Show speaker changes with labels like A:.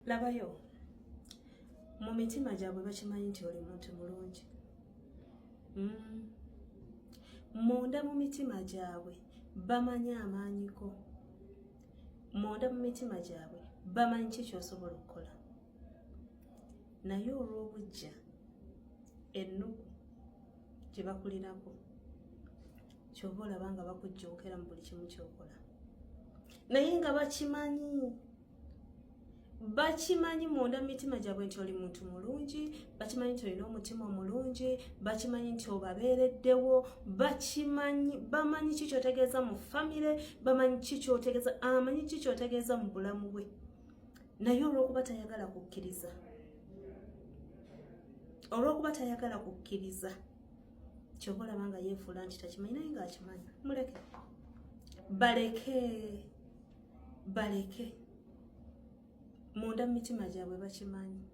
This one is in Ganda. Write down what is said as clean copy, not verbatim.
A: Labayo, mu mitima gyabwe bakimanyi nti oli muntu mulungi. Munda mu mitima gyabwe bamanyi amaanyiko. Munda mu mitima gyabwe bamanyi ki kyosobola okukola, naye olw'obujja, ennugu gye bakulirako, kyova olaba nga bakujjonkera mu buli kimu kyokola. Naye nga bakimanyi, bakimanyi munda mu mitima gyabwe nti oli muntu mulungi, bakimanyi nti olina omutima omulungi, bakimanyi nti obabeereddewo, bakimanyi, bamanyi ki kyotegeeza mu famire, bamanyi ki kyotegeeza, amanyi ki kyotegeeza mu bulamu bwe. Naye olw'okuba tayagala kukkiriza, olw'okuba tayagala kukkiriza, kyova olaba nga yeefuula nti takimanyi, naye ng'akimanyi. Muleke, baleke, baleke. Munda mu mitima gyabwe bakimanyi.